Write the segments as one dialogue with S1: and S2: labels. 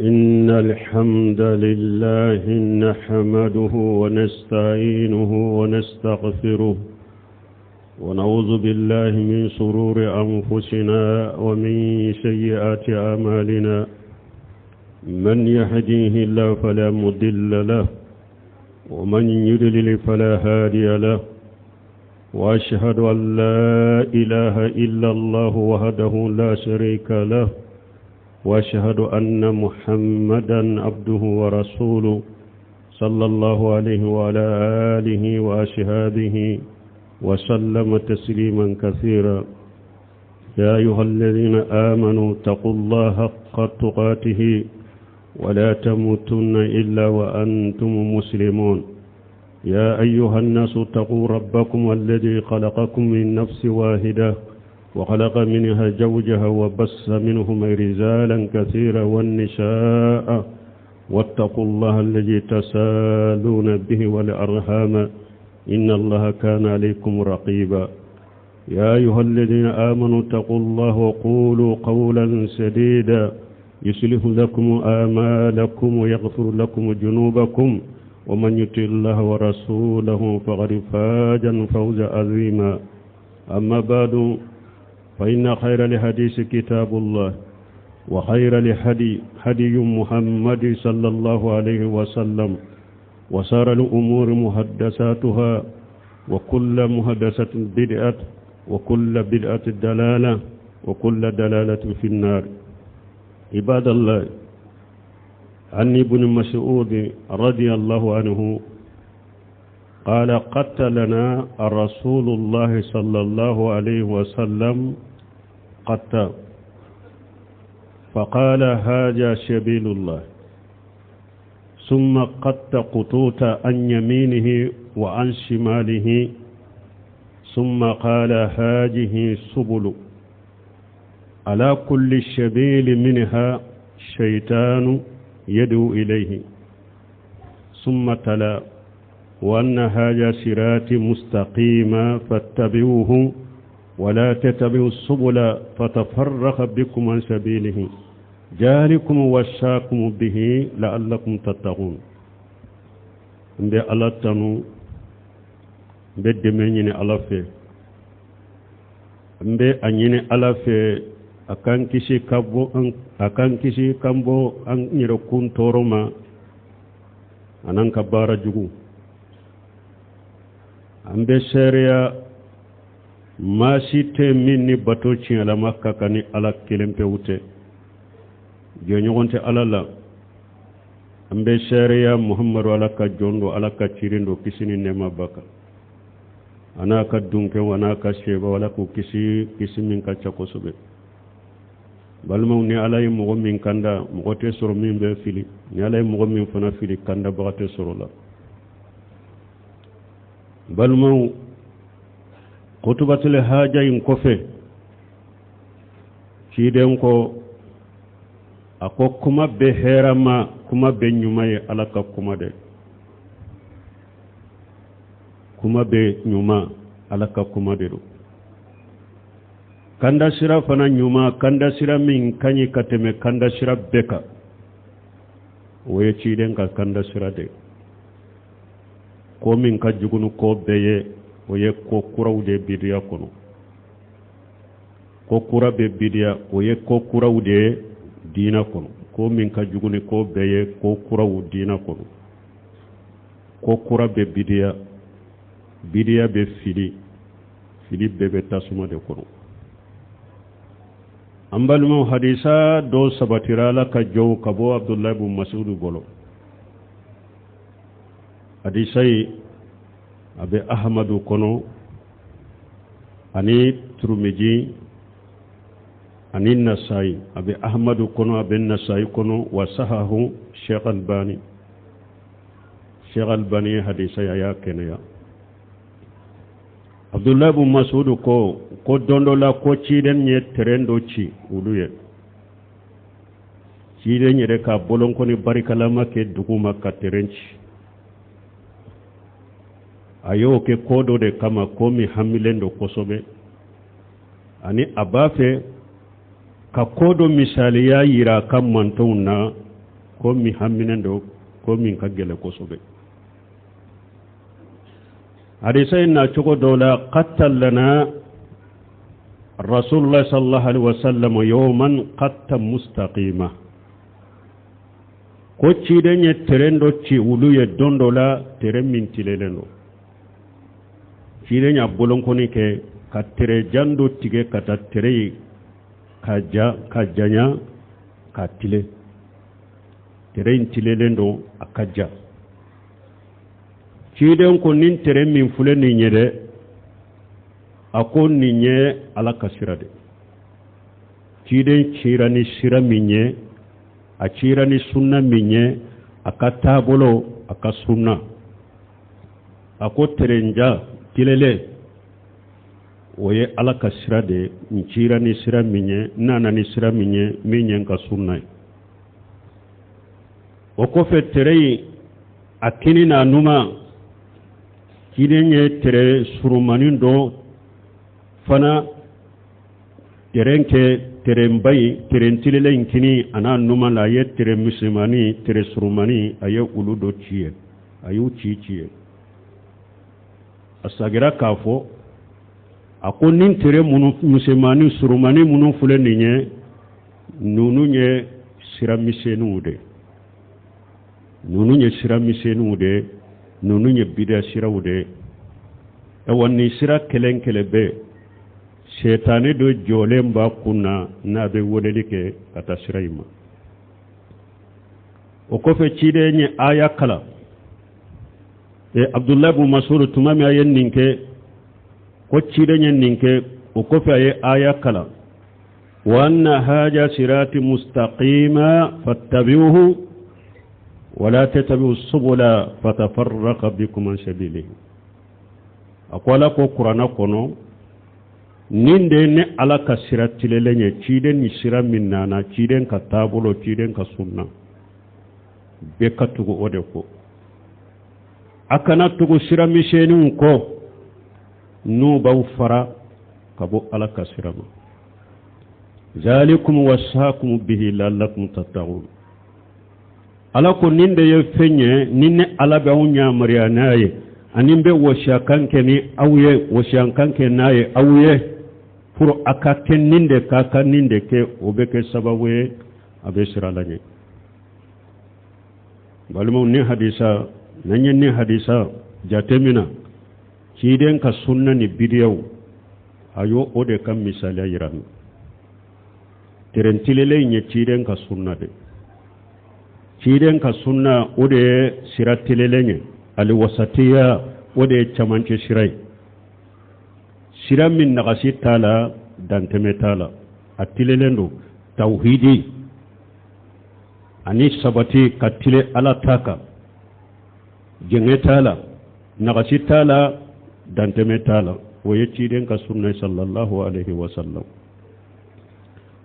S1: إن الحمد لله نحمده ونستعينه ونستغفره ونعوذ بالله من شرور أنفسنا ومن سيئات أعمالنا من يهديه الله فلا مضل له ومن يضلل فلا هادي له وأشهد أن لا إله إلا الله وحده لا شريك له وأشهد أن محمدا عبده ورسوله صلى الله عليه وعلى آله وأصحابه وسلم تسليما كثيرا يا أيها الذين آمنوا اتقوا الله حق تقاته ولا تموتن إلا وأنتم مسلمون يا أيها الناس اتقوا ربكم الذي خلقكم من نفس واحدة وخلق منها زوجها وبس منهما رجالا كثيرا والنساء واتقوا الله الذي تسالون به والأرحام إن الله كان عليكم رقيبا يا أيها الذين آمنوا اتقوا الله وقولوا قولا سديدا يصلح لكم آمالكم ويغفر لكم ذنوبكم ومن يطع الله ورسوله فقد فاز فوزا عظيما أما بعد فإن خير الحديث كتاب الله وخير الهدي هدي محمد صلى الله عليه وسلم وسار الأمور محدثاتها وكل محدثة بدعة وكل بدعة دلالة وكل دلالة في النار عباد الله عن ابن مسعود رضي الله عنه قال قتلنا رسول الله صلى الله عليه وسلم قتل فقال هذا سبيل الله ثم قد قطوط عن يمينه وعن شماله ثم قال هذه سبل على كل سبيل منها شيطان يدعو إليه ثم تلا وأن هذا صراطي مستقيما فاتبعوه ولا تتبعوا السبل فتفرق بكم عن سبيله ذلكم وصاكم به لعلكم تتقون n bɛ ala tanu n bɛ dɛmɛ ɲini ala fɛ n bɛ a ɲini ala fɛ a k'an kisi ka bɔ a k'an kisi k'an bɔ an yɛrɛkun tɔɔrɔ ma an'an ka baara jugu an bɛ seereya maa si tɛ min ni bato tiɲɛlama ka kan ni ala kelen pewu tɛ jɛɲɔgɔn tɛ ala la an bɛ seereya muhamadu ala ka jɔn don ala ka ciden don kisi ni nɛɛma b'a kan a n'a ka dunkɛw a n'a ka sebaw ala k'u kisi kisi min ka ca kosɛbɛ balimaw ni ala ye mɔgɔ min kanda mɔgɔ tɛ sɔrɔ min bɛ fili ni ala ye mɔgɔ min fana fili kandabaga tɛ sɔrɔ la balimaw kutubatul haja in kɔfɛ ciden ko a ko kuma bɛɛ hɛrɛma kuma bɛɛ ɲuman ye ala ka kuma de kuma bɛɛ ɲuman ala ka kuma de don kanda sira fana ɲuman kanda sira min ka ɲi ka tɛmɛ kanda sira bɛɛ kan o ye ciden ka kanda sira de ko min ka jugu ni ko bɛɛ ye o ye ko kuraw de bidiya kɔnɔ ko kura bɛ bidiya o ye ko kuraw de ye diina kɔnɔ ko min ka jugu ni ko bɛɛ ye ko kuraw diina kɔnɔ ko kura bɛ bidiya bidiya bɛ fili fili bɛɛ bɛ tasuma de kɔnɔ an balimaw hadisa dɔ sabatira ala ka jɔw ka bɔ abudulayi bun masudu bolo hadisa ye a bɛ ahamadu kɔnɔ ani turumiji ani nasayi a bɛ ahamadu kɔnɔ a bɛ nasayi kɔnɔ wa sahahu sheikh albani sheikh albani ye hadisa ye a y'a kɛnɛya abdulayi bun masudu ko ko don dɔ la ko ciden ye tɛrɛn dɔ ci olu ye ciden yɛrɛ ka bolonkɔni barikalama kɛ duguma ka tɛrɛn ci a y'o kɛ ko dɔ de kama ko min hamilen don kosɛbɛ ani a b'a fɛ ka ko dɔ misaliya yira a ka mantɔnw na. Ko min haminen don, ko min ka gɛlɛn kosɛbɛ. Hadisa in na cogo dɔw la, qatta lana rasulullah sallallahu alaihi wasallam yawman qatta mustaqima, ko ciden ye teren dɔ ci olu ye don dɔ la, teren min tilelen don. Ciden y'a bolonkɔni kɛ ka tere jan dɔ tigɛ ka taa tere ye ka ja ka janya ka tilen. Tere in tilelen don, a ka ja. Ciden ko nin tere min filɛ nin ye dɛ, a ko nin ye Ala ka sira de. Ciden cira ni sira min ye, a cira ni sunna min ye, a ka taabolo, a ka sunna, a ko terenjan tilelen, o ye Ala ka sira de ye. N cira ni sira min ye, n nana ni sira min ye, min ye n ka sunna ye. O kɔfɛ, tere in a kini n'a numan, ciden ye tere surumanin dɔ fana teren kɛ terenba in, teren tilelen in kini a n'a numan la. A ye tere misɛnmanin, tere surumanin, a ye olu dɔ ci ye, a y'u ci ci ye. A sagira k'a fɔ, a ko nin tere minnu misɛnmanin, surumanin minnu filɛ nin ye, ninnu ye sira misɛnninw de, ninnu ye sira misɛnninw de, ninnu ye bida siraw de. Awa, nin sira kelen kelen bɛɛ, sɛtanɛ dɔ jɔlen b'a kun na n'a bɛ weleli kɛ ka taa sira in ma. O kɔfɛ, ciden ye aya kalan. E Abdulayi bun Masud, tuma min a ye nin kɛ, ko ciden ye nin kɛ, o kɔfɛ a ye aya kalan: wa anna haja sirati mustaqima fattabi'uhu wala tattabi'u subula fatafarraqa bikum an sabilihi. A ko Ala ko Kuranna kɔnɔ, nin de ne Ala ka sira tilelen ye, ciden ni sira min nana, ciden ka taabolo, ciden ka sunna, bɛɛ ka tugu o de kɔ. A kana tugu sira misɛnninw kɔ n'u b'aw fara ka bɔ Ala ka sira ma. Zalikum wasakum bihi la'allakum tattaqun. Ala ko nin de ye fɛn ye ni ne Ala bɛ aw yamaruya n'a ye, ani n bɛ wasiyakan kɛ ni aw ye, wasiyakan kɛ n'a ye aw ye, pour a ka kɛ nin de k'a ka nin de kɛ, o bɛ kɛ sababu ye a bɛ sira la ɲɛ. Balimaw, ni hadisa n'an ye nin hadisa jatemina, ciden ka sunna ni bidiyaw, a y'o o de ka misaliya yira n na. Teren tilelen ye ciden ka sunna de. Ciden ka sunna, o de ye sira tilelen ye, aliwasatiya, o de ye camancɛ sira ye, sira min nagasi t'a la, dantɛmɛ t'a la, a tilelen don. Tawhidi ani sabati ka tile Ala ta kan, jɛngɛ t'a la, nagasi t'a la, dantɛmɛ t'a la, o ye ciden ka sunna sallallahu alaihi wa sallam.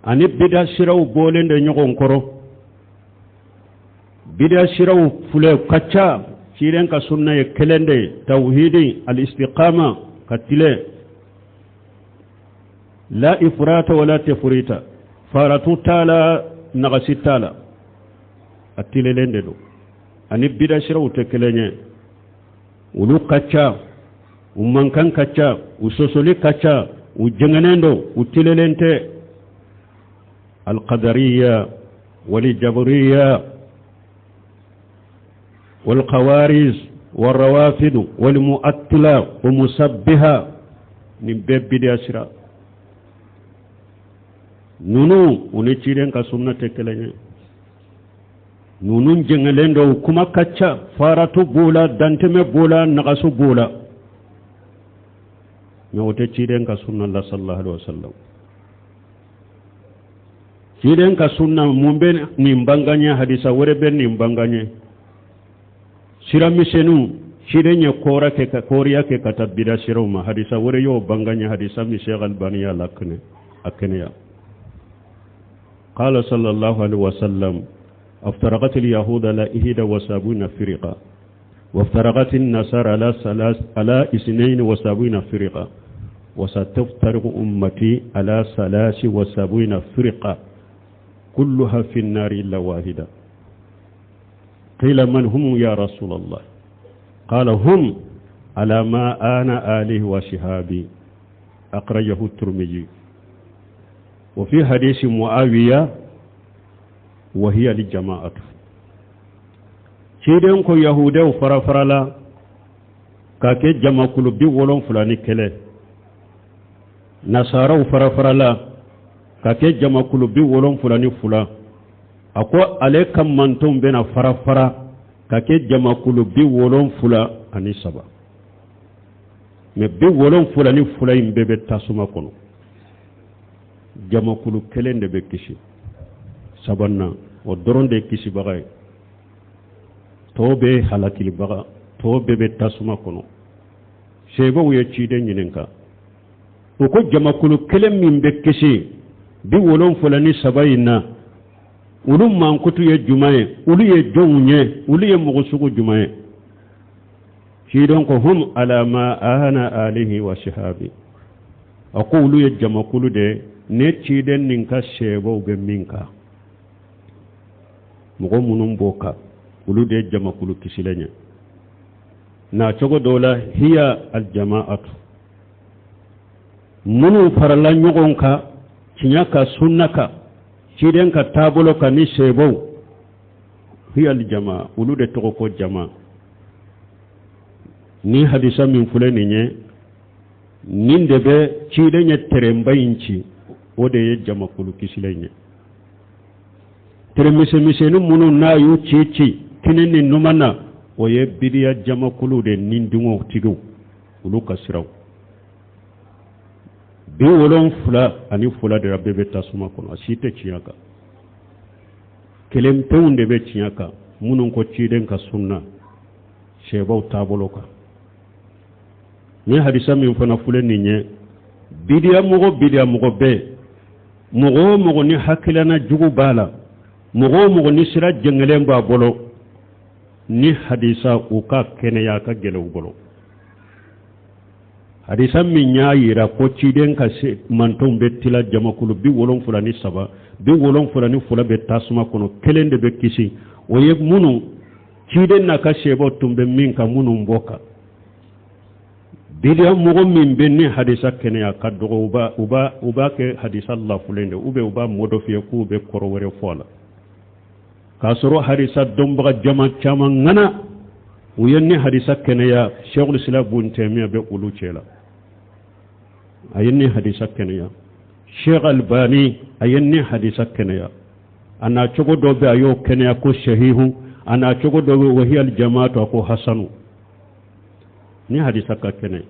S1: Ani bida siraw bɔlen de ɲɔgɔn kɔrɔ. Bida siraw filɛ ka ca. Ciden ka sunna ye kelen de ye: tawhidi, alistiqama, ka tile, la ifrata wala tefrita, faratu t'a la, nagasi t'a la, a tilelen de don. Ani bida siraw tɛ kelen ye. Olu ka ca, u mankan ka ca, u sɔsɔli ka ca, u jɛngɛnen don, u tilelen tɛ. Alqadariya walijaburiya walkhawarij warrawafidu walmu'attila wa musabbiha, nin bɛɛ bidiya sira ninnu, u ni ciden ka sunna tɛ kelen ye. Ninnu jɛngɛlen don, kuma ka ca, faratu b'o la, dantɛmɛ b'o la, nagasu b'o la, mais o tɛ ciden ka sunna la sallallahu alaihi wasallam. Ciden ka sunna mun bɛ nin bangaɲɛ? Hadisa wɛrɛ bɛ nin bangaɲɛ. Sira misɛnninw, ciden ye kɔɔra kɛ ka kɔɔriya kɛ ka taa bida siraw ma. Hadisa wɛrɛ y'o bangaɲɛ, hadisa min Sheikh Albani y'a lakɛnɛ a kɛnɛya. قال صلى الله عليه وسلم: افترقت اليهود على 71 فرقة، وافترقت النصارى على ثلاث على 72 فرقة، وستفترق أمتي على 73 فرقة، كلها في النار إلا واحدة. قيل من هم يا رسول الله قال هم على ما أنا آله وصحابي أخرجه الترمذي وفي حديث معاوية وهي للجماعة ciden ko yahudaw farafarala ka kɛ jamakulu 71, nasaraw farafarala ka kɛ jamakulu 72. A ko ale ka mantonw bɛna farafara ka kɛ jamakulu 73, mɛ 72 in bɛɛ bɛ tasuma kɔnɔ, jamakulu kelen de bɛ kisi, sabanan o dɔrɔn de ye kisibaga ye, tɔw bɛ halakilibaga, tɔw bɛɛ bɛ tasuma kɔnɔ. Seebaw ye ciden ɲininka, u ko jamakulu kelen min bɛ kisi 73 in na, olu mankutu ye jumɛn ye? Olu ye jɔnw ye? Olu ye mɔgɔ sugu jumɛn ye? Ciden ko hum ala ma ana alihi wa sihabi. A ko olu ye jamakulu de ye ne ciden nin ka seebaw bɛ min kan, mɔgɔ minnu b'o kan, olu de ye jamakulu kisilen ye. Na cogo dɔw la, hiya aljamaatu, minnu farala ɲɔgɔn kan tiɲɛ kan, sunna kan, ciden ka taabolo kan ni seebaw, hiya aljamaa, olu de tɔgɔ ko jama. Ni hadisa min filɛ nin ye, nin de bɛ ciden ye tɛrɛnba in ci, o de ye jamakulu kisilen ye. Tɛrɛmisɛnmisɛnnin minnu n'a y'u ci ci kini ni numan na, o ye bidiya jamakulu de ni dungɔw tigiw, olu ka siraw 72 de la, bɛɛ bɛ tasuma kɔnɔ, a si tɛ tiɲɛ kan. Kelen pewu de bɛ tiɲɛ kan, minnu ko ciden ka sunna sɛbaw taabolo kan. Ni hadisa min fana filɛ nin ye, bidiya mɔgɔ, bidiya mɔgɔ bɛɛ, mɔgɔ o mɔgɔ ni hakilina jugu b'a la, mɔgɔ o mɔgɔ ni sira jɛngɛlen b'a bolo, ni hadisa u ka kɛnɛya ka gɛlɛn u bolo. Hadisa min y'a yira ko ciden ka se mantonw bɛ tila jamakulu 73, 72 bɛ tasuma kɔnɔ, kelen de bɛ kisi, o ye minnu ciden n'a ka sebaw tun bɛ min kan, minnu b'o kan. Bidiya mɔgɔ min bɛ ni hadisa kɛnɛya ka dɔgɔ, u b'a kɛ hadisa lafulen de, ou bien u b'a modifier k'u bɛ kɔrɔ wɛrɛ fɔ a la, k'a sɔrɔ hadisa dɔnbaga jama caman ŋana u ye ni hadisa kɛnɛya. Sheikhul Islam Ibn Taymiyyah bɛ olu cɛ la, a ye ni hadisa kɛnɛya. Sheikh Albani, a ye ni hadisa kɛnɛya. A n'a cogo dɔ bɛ, a y'o kɛnɛya ko sahihu. A n'a cogo dɔ bɛ, wahiyal jamaatu, a ko hasanu. Ni hadisa ka kɛnɛ,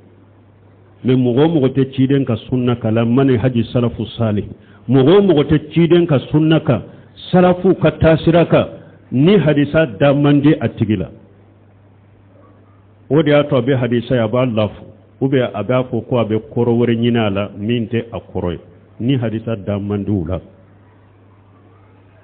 S1: mɛ mɔgɔ o mɔgɔ tɛ ciden ka sunna kalan, manhaji salafu salih, mɔgɔ o mɔgɔ tɛ ciden ka sunna kan, salafu ka taasira kan, ni hadisa da man di a tigi la. O de y'a to a bɛ hadisa ye, a b'a lafu, ou bien a b'a fɔ ko a bɛ kɔrɔ wɛrɛ ɲini a la min tɛ a kɔrɔ ye. Ni hadisa da man di u la,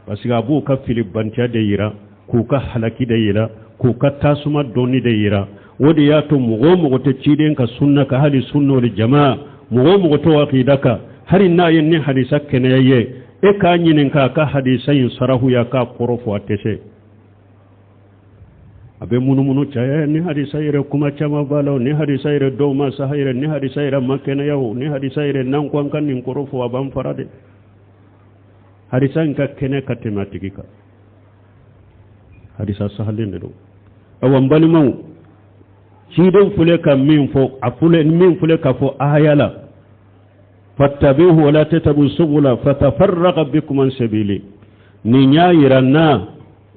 S1: parce que a b'u ka fili bantiya de yira, k'u ka halaki de yira, k'u ka tasuma dɔnni de yira. O de y'a to mɔgɔ o mɔgɔ tɛ ciden ka sunna kan, hali sunna wal jamaa, mɔgɔ o mɔgɔ t'o akida kan, hali n'a ye ni hadisa kɛnɛya ye, e k'a ɲininka a ka hadisa in sarahuya, k'a kɔrɔ fɔ, a tɛ se. A bɛ munumunu caya, ni hadisa yɛrɛ kuma caman b'a la, ni hadisa yɛrɛ dɔw ma saha yɛrɛ, ni hadisa yɛrɛ ma kɛnɛya o, ni hadisa yɛrɛ n'an ko an ka nin kɔrɔ fɔ, a b'an fara de. Hadisa in ka kɛnɛ ka tɛmɛ a tigi kan, hadisa sahalen de don. Awa n balimaw, ciden filɛ ka min fɔ, a filɛ min filɛ ka fɔ aya la, fattabihu wala tatabu subula fatafarraqa bikum an sabili, nin y'a yira na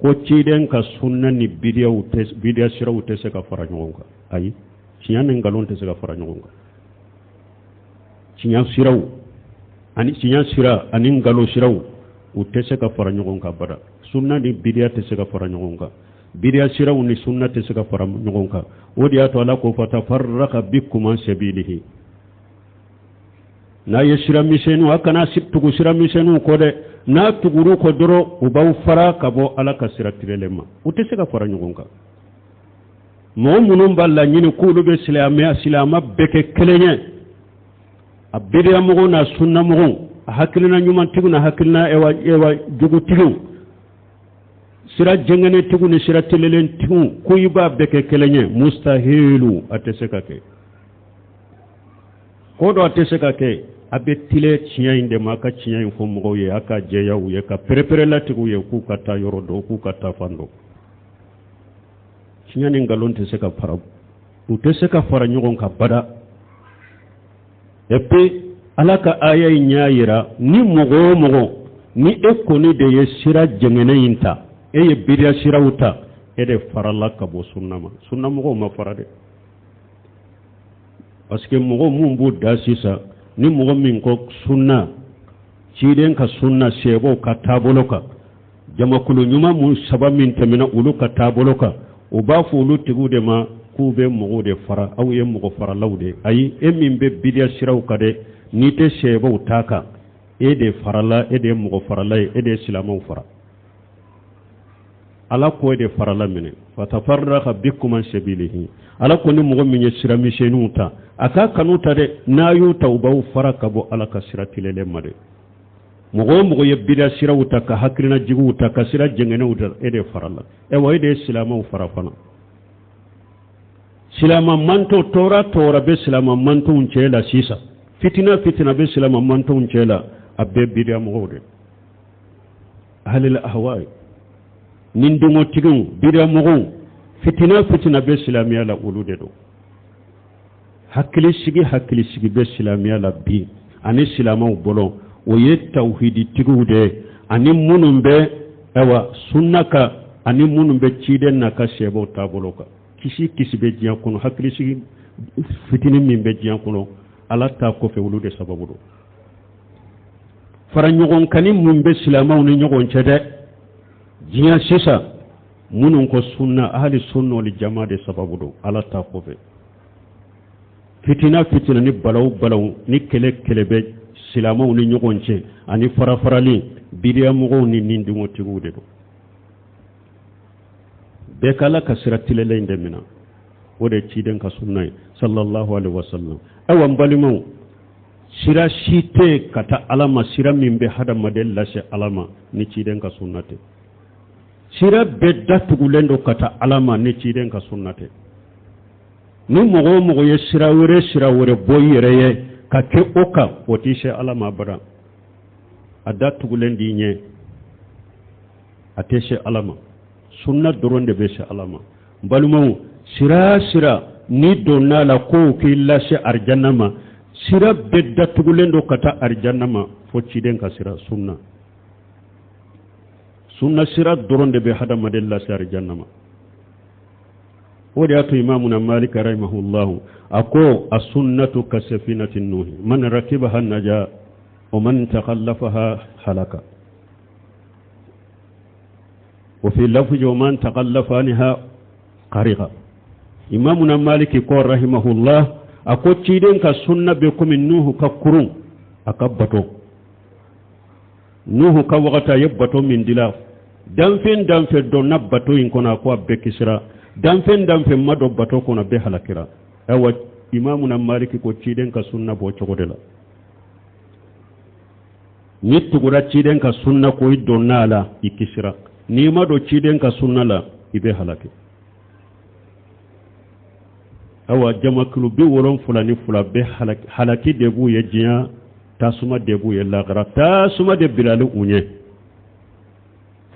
S1: ko ciden ka sunna ni bidiyaw tɛ, bidiya siraw tɛ se ka fara ɲɔgɔn kan. Ayi, tiɲɛ ni nkalon tɛ se ka fara ɲɔgɔn kan. Tiɲɛ siraw ani tiɲɛ sira ani nkalon siraw, u tɛ se ka fara ɲɔgɔn kan bada. Sunna ni bidiya tɛ se ka fara ɲɔgɔn kan, bidiya siraw ni sunna tɛ se ka fara ɲɔgɔn kan. O de y'a to Ala ko fatafarraqa bikum an sabilihi. N'a ye sira misɛnninw, a kana tugu sira misɛnninw kɔ dɛ. N'a tugur'u kɔ dɔrɔn, u b'aw fara ka bɔ Ala ka sira tilenlen ma. U tɛ se ka fara ɲɔgɔn kan. Mɔgɔ minnu b'a laɲini k'olu bɛ silamɛya, silamɛ bɛɛ kɛ kelen ye, a bidiya mɔgɔw n'a sunna mɔgɔw, a hakilina ɲumantigiw n'a hakilina ewa ewa jugutigiw, Sira jɛngɛnɛtigiw ni sira tilelentigiw ko i b'a bɛɛ kɛ kelen ye, mustahilu, a tɛ se ka kɛ. Ko dɔ a tɛ se ka kɛ. A bɛ tilen tiɲɛ in de ma, a ka tiɲɛ in fɔ mɔgɔw ye, a ka jɛya u ye, ka perepere latigɛ u ye k'u ka taa yɔrɔ dɔn, k'u ka taa fan dɔn. Tiɲɛ ni nkalon tɛ se ka fara, u tɛ se ka fara ɲɔgɔn kan bada. Et puis Ala ka aya in y'a yira, ni mɔgɔ o mɔgɔ ni e kɔni de ye sira jɛngɛnɛ in ta, e ye biriya siraw ta, e de farala ka bɔ sunna ma. Sunna mɔgɔw ma fara dɛ, parce que mɔgɔ mun b'u da sisan, ni mɔgɔ min ko sunna, ciden ka sunna, sahabaw ka taabolo kan, jamakulu ɲuman mun saba min tɛmɛna olu ka taabolo kan, u b'a fɔ olu tigiw de ma k'u bɛ mɔgɔw de fara, aw ye mɔgɔ faralaw de. Ayi, e min bɛ bidiya siraw kan dɛ, n'i tɛ sahabaw ta kan, e de farala, e de ye mɔgɔ farala ye, e de ye silamɛw fara. Ala ko e de farala minɛ, fatafarraka bikum an sabilihi. Ala ko ni mɔgɔ min ye sira misɛnninw ta, a k'a kan'u ta dɛ, n'a y'u ta, u b'aw fara ka bɔ Ala ka sira tilennen ma dɛ. Mɔgɔ o mɔgɔ ye bida siraw ta, ka hakilina juguw ta, ka sira jɛngɛnɛw ta, e de farala. Ayiwa, e de ye silamɛw fara fana. Silama manto tɔɔrɔ tɔɔrɔ bɛ silama mantonw cɛ la sisan, fitina fitina bɛ silama mantonw cɛ la, a bɛɛ bida mɔgɔw de, ahlil ahwa ni dɔngɔtigiw, bida mɔgɔw. Fitina fitina bɛ silamɛya la, olu de don. Hakili sigi, hakili sigi bɛ silamɛya la bi ani silamɛw bolo, o ye tawhiditigiw de ye, ani minnu bɛ ayiwa sunna kan, ani minnu bɛ ciden n'a ka sahabaw taabolo kan. Kisi kisi bɛ diɲɛ kɔnɔ, hakili sigi fitinin min bɛ diɲɛ kɔnɔ, Ala ta kɔfɛ, olu de sababu don. Fara ɲɔgɔn kan ni mun bɛ silamɛw ni ɲɔgɔn cɛ dɛ diɲɛ sisan, minnu ko sunna, ahali sunna wal jama de sababu don, Ala ta kɔfɛ. Fitina fitina ni balaw balaw ni kɛlɛ kɛlɛ bɛ silamɛw ni ɲɔgɔn cɛ ani farafarali, bidiya mɔgɔw ni nindungotigiw de don. Bɛɛ ka Ala ka sira tilennen in de minɛ, o de ye ciden ka sunna ye, sallallahu alaihi wasallam. Ayiwa n balimaw, sira si tɛ ka taa Ala ma, sira min bɛ hadamaden lase Ala ma, ni ciden ka sunna tɛ. Sira bɛɛ datugulen don ka taa Ala ma ni ciden ka sunna tɛ. Ni mɔgɔ o mɔgɔ ye sira wɛrɛ sira wɛrɛ bɔ i yɛrɛ ye ka kɛ o kan, o t'i se Ala ma abada. A datugulen d'i ɲɛ, a tɛ se Ala ma. Sunna dɔrɔn de bɛ se Ala ma. N balimaw, sira sira n'i donna a la k'o k'i lase arijanna ma, sira bɛɛ datugulen don ka taa arijanna ma fo ciden ka sira, sunna. Sunna sira dɔrɔn de bɛ hadamaden lase arijanna ma. O de y'a to Imamuna Malik rahimahullahu a ko: asunnatu ka safinati nuhi, man rakibaha naja wa man takhallafaha halaka, wa fi lafzi wa man takhallafa anha gharika. Imamuna Maliki ko rahimahullah, a ko ciden ka sunna bɛ komi Nuhu ka kurun, a ka bato. Nuhu ka wagati, a ye bato min dila, danfɛn danfɛn donna bato in kɔnɔ, a ko a bɛɛ kisira. Danfɛn danfɛn ma don bato kɔnɔ, a bɛɛ halakira. Ayiwa, Imamuna Maliki ko ciden ka sunna b'o cogo de la. N'i tugura ciden ka sunna kɔ, i donna a la, i kisira. N'i ma don ciden ka sunna la, i bɛ halaki. Awa, jamakulu 72 bɛ halaki de b'u ye diɲɛ, tasuma de b'u ye lagara, tasuma de bilali u ɲɛ,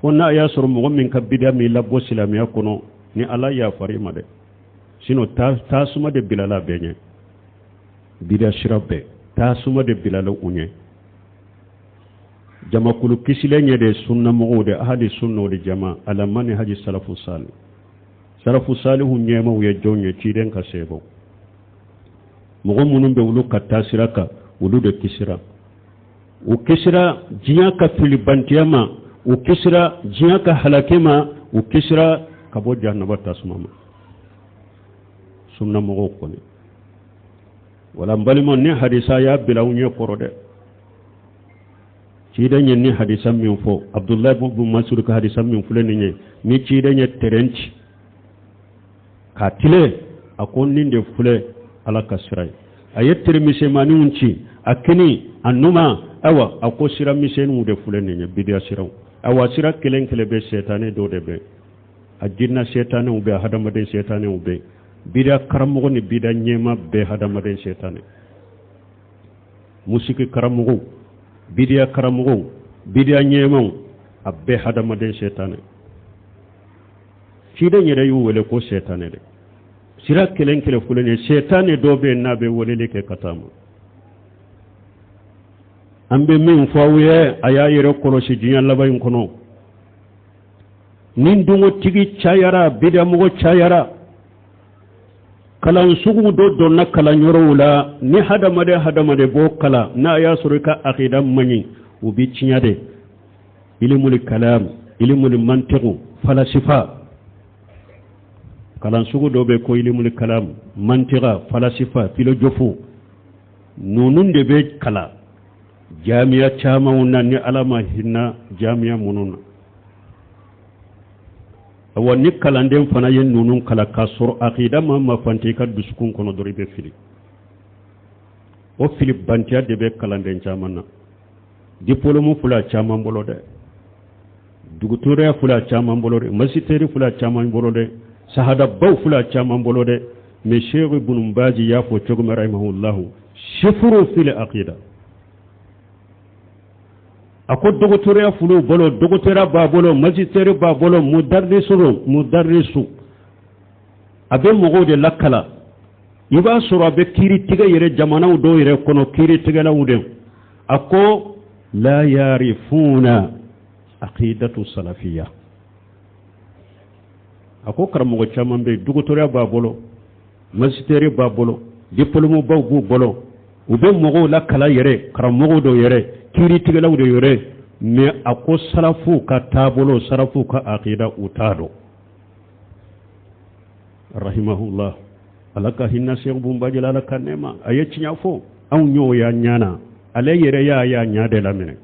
S1: fo n'a y'a sɔrɔ mɔgɔ min ka bida min labɔ silamɛya kɔnɔ, ni Ala yafara i ma dɛ. Sinon tasuma de bilala bɛɛ ɲɛ, bida sira bɛɛ tasuma de bilala u ɲɛ. Jamakulu kisilen ɲɛ de ye sunnamɔgɔw de, ahali sunna wal jama, ala manhaji salafu salih. Salafu salihu ɲɛmaw ye jɔn ye? Ciden ka sahabaw. Mɔgɔ minnu bɛ olu ka taasira kan, olu de kisira. U kisira diɲɛ ka filibantiya ma, u kisira diɲɛ ka halaki ma, u kisira ka bɔ jahanaba tasuma ma, sunnamɔgɔw kɔni. Wala n balimaw, ni hadisa y'a bila aw ɲɛ kɔrɔ dɛ, ciden ye ni hadisa min fɔ, Abdulayi bin Masud ka hadisa min filɛ nin ye, ni ciden ye tɛrɛn ci k'a tilen, a ko nin de filɛ Ala ka sira ye. A ye tɛrɛmisɛnmaninw ci, a kini a numa. Ayiwa, a ko sira misɛnninw de filɛ nin ye, bidiya siraw. Awa, sira kelen kelen bɛ, sɛtanɛ dɔ de bɛ a jinna, sɛtanɛw bɛ, hadamaden sɛtanɛw bɛ, bida karamɔgɔ ni bida ɲɛma bɛɛ hadamaden sɛtanɛ, musiki karamɔgɔw, bidiya karamɔgɔw, bidiya ɲɛmaw, a bɛɛ hadamaden sɛtanɛ. Ciden yɛrɛ y'u wele ko sɛtanɛ de. Sira kelen kelen filɛ nin ye, sɛtanɛ dɔ bɛ yen n'a bɛ weleli kɛ ka taa ma. An bɛ min fɔ aw ye, a y'a yɛrɛ kɔlɔsi diɲɛ laban in kɔnɔ. Ni dungotigi cayara, bidamɔgɔ cayara, kalan sugu dɔ donna kalanyɔrɔw la, ni hadamaden hadamaden b'o kalan, n'a y'a sɔrɔ i ka akida man ɲi, u bɛ tiɲɛ de. Ilimuli kalam, ilimuli mantiku, falasifa, kalan sugu dɔ bɛ ko ilimuli kalam, mantiga, falasifa, filojofu, ninnu de bɛ kalan jamiya camanw na, ni Ala ma hinɛ jamiya minnu na. Awa, ni kalanden fana ye ninnu kalan k'a sɔrɔ akida ma mafante i ka dusukun kɔnɔ dɔrɔn, i bɛ fili. O fili bantiya de bɛ kalanden caman na. Diplôme filɛ a caman bolo dɛ, dugutoroya filɛ a caman bolo dɛ, masiteri filɛ a caman bolo dɛ, sahadabaw filɛ a caman bolo dɛ. Mais Sheikh Ibn Baji y'a fɔ cogo min, rahimahullahu, sifuru fil aqida, a ko dɔgɔtɔrɔya fil'u bolo, dɔgɔtɔrɔya b'a bolo, masiteri b'a bolo, mudarrisu don, mudarrisu, a bɛ mɔgɔw de lakalan. I b'a sɔrɔ a bɛ kiiri tigɛ yɛrɛ jamanaw dɔw yɛrɛ kɔnɔ, kiiri tigɛlaw de. A ko la yarifuna aqidatu salafiya. A ko karamɔgɔ caman bɛ yen, dɔgɔtɔrɔya b'a bolo, masiteri b'a bolo, diplôme baw b'u bolo, u bɛ mɔgɔw lakalan yɛrɛ, karamɔgɔw dɔw yɛrɛ, kiiritigɛlaw de yɛrɛ, mais a ko salafuw ka taabolo, salafuw ka akida, u t'a dɔn. Rahimahullah, Ala ka hinɛ Seku Bun Baji la, Ala ka nɛɛma a ye. Tiɲɛ fɔ, anw y'o y'a ɲana, ale yɛrɛ y'a y'a ɲa de laminɛ.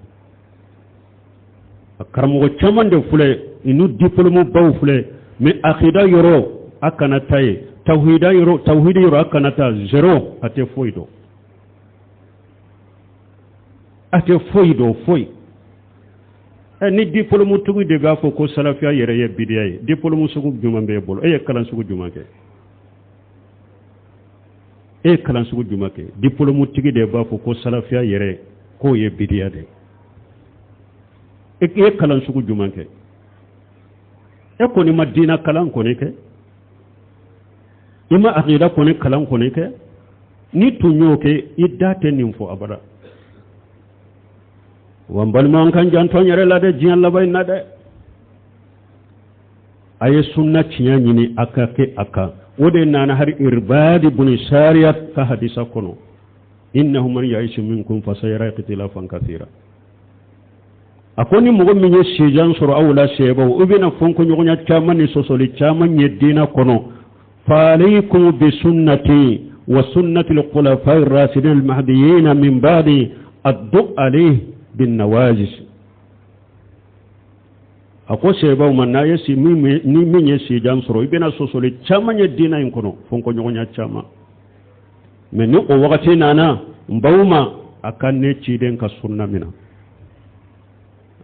S1: A karamɔgɔ caman de filɛ, inu diplôme baw filɛ, mais akida yɔrɔ a kana taa ye, tawhida yɔrɔ, tawhidi yɔrɔ a kana taa, zéro, a tɛ foyi dɔn, a tɛ foyi dɔn, foyi. Ɛ, ni diplôme tigi de b'a fɔ ko salafiya yɛrɛ ye bidiya ye, diplôme sugu jumɛn b'e bolo? E ye kalan sugu jumɛn kɛ? E ye kalan sugu jumɛn kɛ? Diplôme tigi de b'a fɔ ko salafiya yɛrɛ k'o ye bidiya de. E ye kalan sugu jumɛn kɛ? E kɔni ma diinɛ kalan kɔni kɛ, i ma akida kɔni kalan kɔni kɛ. Ni tun y'o kɛ, i da tɛ nin fɔ abada. Wa n balima, an kan janto an yɛrɛ la dɛ, diɲɛ laban in na dɛ. A ye sunna tiɲɛ ɲini, a ka kɛ a kan. O de nana hari Irbadi buni Sariya ka hadisa kɔnɔ: innahu man yaishi minkum fasayara ikhtilafan kathira. A ko ni mɔgɔ min ye sijan sɔrɔ aw la, sɛbaw, i bɛna fɔnkɔɲɔgɔnya caman ni sɔsɔli caman ye diinɛ kɔnɔ. فعليكم بسنتي وسنة الخلفاء الراشدين المهديين من بعدي، عضوا عليها بالنواجذ. A ko sɛbaw ma, n'a ye si ni min ye sijan sɔrɔ, i bɛna sɔsɔli caman ye diinɛ in kɔnɔ, fɔnkɔɲɔgɔnya caman. Mais ni o wagati nana, n baw ma, a ka ne ciden ka sunna minɛ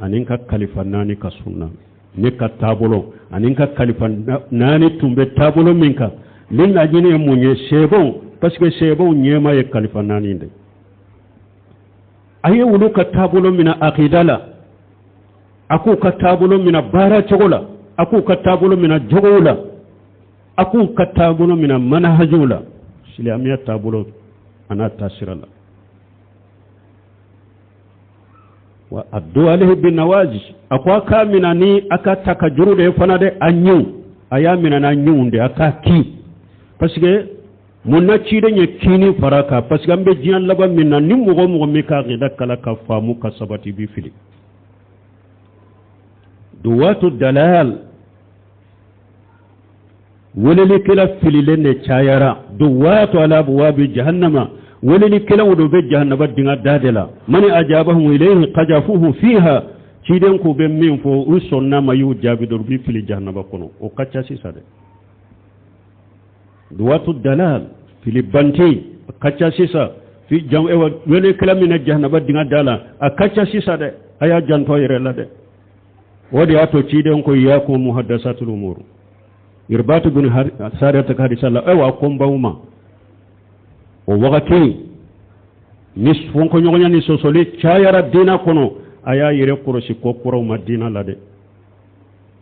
S1: ani n ka kalifa naani ka sunna, ne ka taabolo ani n ka kalifa naani tun bɛ taabolo min kan. Ne laɲini ye mun ye? Sɛbɛnw, parce que sɛbɛnw ɲɛma ye kalifa naani de. A ye olu ka taabolo minɛ akida la, a k'u ka taabolo minɛ baara cogo la, a k'u ka taabolo minɛ jogow la, a k'u ka taabolo minɛ manahajiw la, silamɛya taabolo a n'a taasira la. Wa addu alayhi bin nawaji, a ko a k'a minɛ ni a ka ta ka juru de ye fana dɛ, a ɲinw, a y'a minɛ n'a ɲinw de, a k'a kin. Parce que mun na ciden ye kini fara kan? Parce que an bɛ diɲɛ laban min na, ni mɔgɔ mɔgɔ min ka akida kala ka faamu ka sabati, bi fili. Duwatu dalal, welelikɛla fililen de cayara. Duwatu ala abwabi jahannama, welelikɛlaw de bɛ jahannaba dinga da de la. Mani ajabahum ilayhi qajafuhu fiha. Ciden k'u bɛ min fɔ, u sɔnna ma, y'u jaabi dɔrɔn, u bɛ fili jahannaba kɔnɔ. O ka ca sisan dɛ. Duwatu dalal, fili bante, a ka ca sisan. Fi jam ewa, welelikɛla min na jahannaba dinga da la, a ka ca sisan dɛ. A y'a janto a yɛrɛ la dɛ. O de y'a to ciden ko iyakum muhaddasatul umur. Irbatu bin Sariyata ka hadisa la, ayiwa, ko n b'aw ma o wagati ni fɔnkɔɲɔgɔnya ni sɔsɔli cayara diina kɔnɔ, a y'a yɛrɛ kɔlɔsi ko kuraw ma diina la dɛ.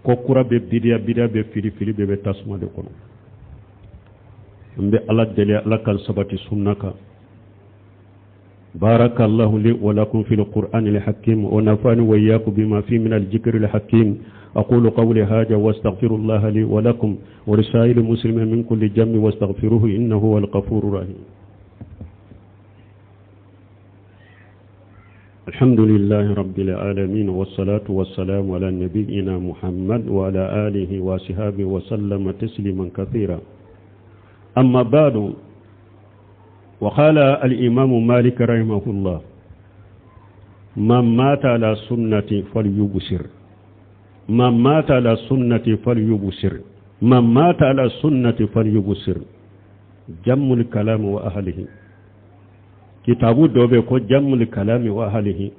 S1: Ko kura bɛ bidiya, bidiya bɛ fili, fili bɛɛ bɛ tasuma de kɔnɔ. N bɛ Ala deli, Ala kan sabati sunna kan. بارك الله لي ولكم في القرآن الحكيم، ونفعني وإياكم بما فيه من الذكر الحكيم. أقول قولي هذا واستغفر الله لي ولكم ولسائر المسلمين من كل ذنب، واستغفروه إنه هو الغفور الرحيم. الحمد لله رب العالمين، والصلاة والسلام على نبينا محمد وعلى آله وصحبه وسلم تسليما كثيرا. أما بعد، وقال الإمام مالك رحمه الله: من مات على سنة فليبشر، من مات على سنة فليبشر، من مات على سنة فليبشر. جم الكلام وأهله. Kitabu dɔ bɛ ko Jammul Kalami wa Ahlihi.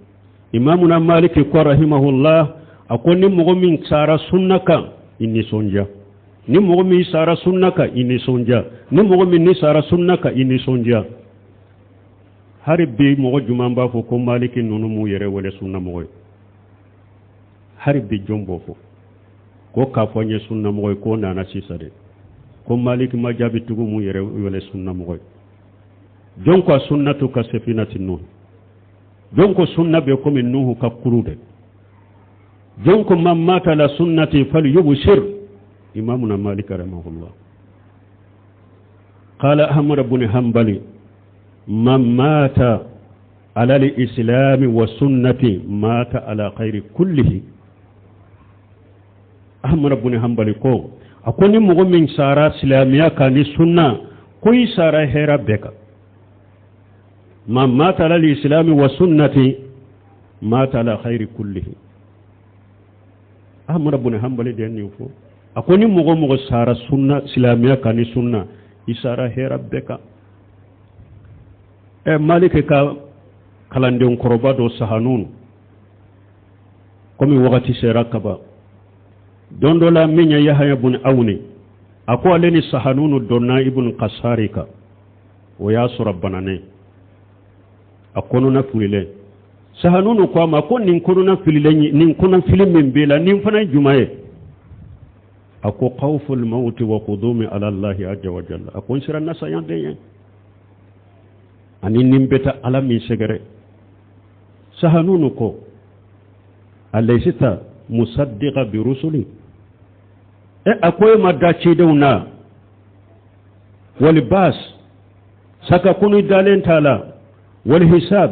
S1: Imamuna Maliki ko rahimahullah, a ko ni mɔgɔ min sara sunna kan, i nisɔndiya. Ni mɔgɔ min sara sunna kan, i nisɔndiya. Ni mɔgɔ min ni sara sunna kan, i nisɔndiya. Hali bi mɔgɔ jumɛn b'a fɔ ko Maliki ninnu m'u yɛrɛ wele sunna mɔgɔ ye? Hali bi jɔn b'o fɔ ko k'a fɔ n ye sunna mɔgɔ ye k'o nana sisan dɛ, ko Maliki ma jaabi tugu m'u yɛrɛ wele sunna mɔgɔ ye? Jɔn ko sunnatu ka safinati Nuhu? Jɔn ko sunna bɛ komi Nuhu ka kuru dɛ? Jɔn ko man mata ala sunnati falyubshir? Imamuna Malik rahimahullah. قال أحمد بن حنبل: من مات على الإسلام والسنة مات على خير كله. أحمد بن حنبل ko a ko ni mɔgɔ min sara silamɛya kan ni sunna, ko i sara hɛrɛ bɛɛ kan. من مات على الإسلام والسنة مات على خير كله. Ahmad bin Hanbali de nin fɔ. A ko ni mɔgɔ mɔgɔ sara sunna, silamɛya kan ni sunna, i sara hɛrɛ bɛɛ kan. Ɛ, Maliki ka kalanden kɔrɔba dɔ Sahanun, komi wagati sera kaban, don dɔ la min ye Yahaya bun Awuni, a ko ale ni Sahanunu donna Ibn Kasari kan. O y'a sɔrɔ bananen, a kɔnɔna fililen. Sahanunu ko a ma ko nin kɔnɔna fililen, nin kɔnɔ fili min b'i la, nin fana ye juma ye? A ko khawful mawti wa qudumi ala Allahi azza wa jalla. A ko n siran na saya den ye ani nin bɛ taa Ala min sɛgɛrɛ. Sahanunu ko alaysita musaddiqa bi rusuli? E, a ko e ma da cidenw na? Wal bas, saka kunu dalen t'a la, wal hisab,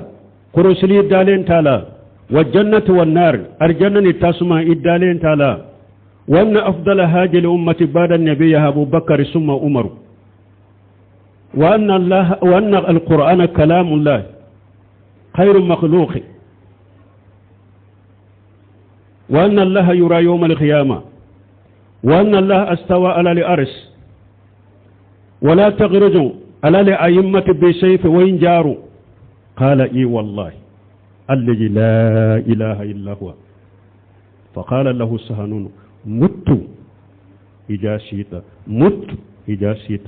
S1: kɔrɔsili dalen t'a la, wa jannati wa nar, arjanna ni tasuma, i dalen t'a la, wa anna afdala hadhihi al-ummati ba'da an-nabiy Abu Bakr summa Umar, wa anna Allah wa anna al-Qur'ana kalamullah khayru makhluq, wa anna Allah yura yawm al-qiyamah, wa anna Allah astawa ala al-arsh, ولا تغرزوا على الأئمة بسيف وإن جاروا؟ قال إي والله الذي لا إله إلا هو. فقال له السهنون: مت إذا شئت، مت إذا شئت.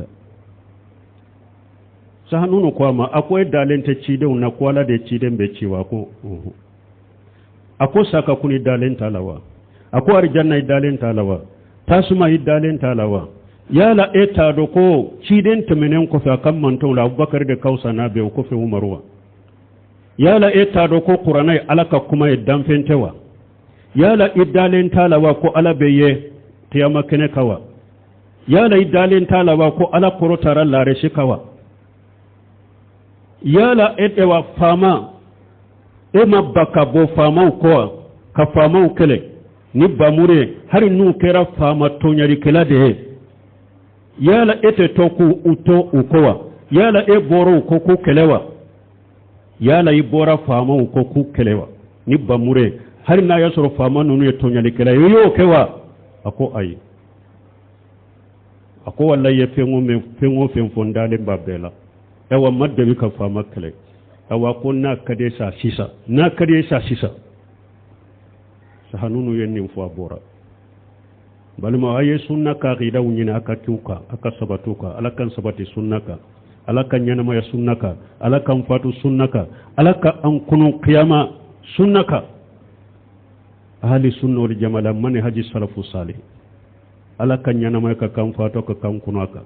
S1: Sahanunu ko a ma, a ko e dalen tɛ cidenw na ko Ala de ciden bɛ ci wa? Ko a ko sa ka kuni dalen t'a la wa? A ko arijanna i dalen t'a la wa? Tasuma i dalen t'a la wa? Yala e t'a dɔn ko ciden tɛmɛnen kɔfɛ a ka mantɔnw la, Abubakar de ka fisa n'a bɛɛ, o kɔfɛ Umaru wa? Yala e t'a dɔn ko Kuranɛ ye Ala ka kuma ye, danfɛn tɛ wa? Yala i dalen t'a la wa ko Ala bɛ ye kiyama kɛnɛ kan wa? Yala i dalen t'a la wa ko Ala kɔrɔtara laarisi kan wa? Yala e tɛ wa faama, e ma ba ka bɔ faamaw kɔ wa, ka faamaw kɛlɛ ni bamuru ye, hali n'u kɛra faama tɔɲalikɛla de ye? Yala e tɛ to k'u u to u kɔ wa? Yala e bɔra u kɔ k'u kɛlɛ wa? Yala i bɔra faamaw kɔ k'u kɛlɛ wa ni bamuru ye, hali n'a y'a sɔrɔ faama ninnu ye tɔɲalikɛla ye, i y'o kɛ wa? A ko ayi. A ko walayi, ye fɛn o mɛn, fɛn o fɛn fɔ, n dalen b'a bɛɛ la. Ayiwa, ma deli ka faama kɛlɛ. Ayiwa, ko n'a ka di sa sisan, n'a ka di sa sisan. Sahanunu ye nin fɔ a bɔra. Balima, a ye sunna ka aqidaw ɲini, a ka k'u kan, a ka sabati u kan. Ala k'an sabati sunna kan, Ala k'an ɲɛnamaya sunna kan, Ala k'an fatu sunna kan, Ala ka an kunu kiyama sunna kan. Ahli sunna wal jamaa la manhaji salafu salih. Ala k'an ɲɛnamaya ka k'an fatu ka k'an kunu a kan.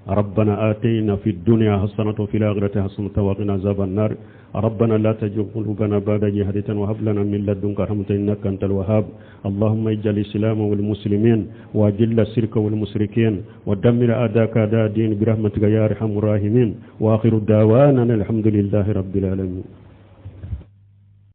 S1: ربنا آتينا في الدنيا حسنة وفي الآخرة حسنة وقنا عذاب النار. ربنا لا تزغ قلوبنا بعد إذ هديتنا وهب لنا من لدنك رحمة إنك أنت الوهاب. اللهم اجعل الإسلام والمسلمين، وأذل الشرك والمشركين، ودمر أعداءك أعداء الدين برحمتك يا أرحم الراحمين. وآخر دعوانا الحمد لله رب العالمين.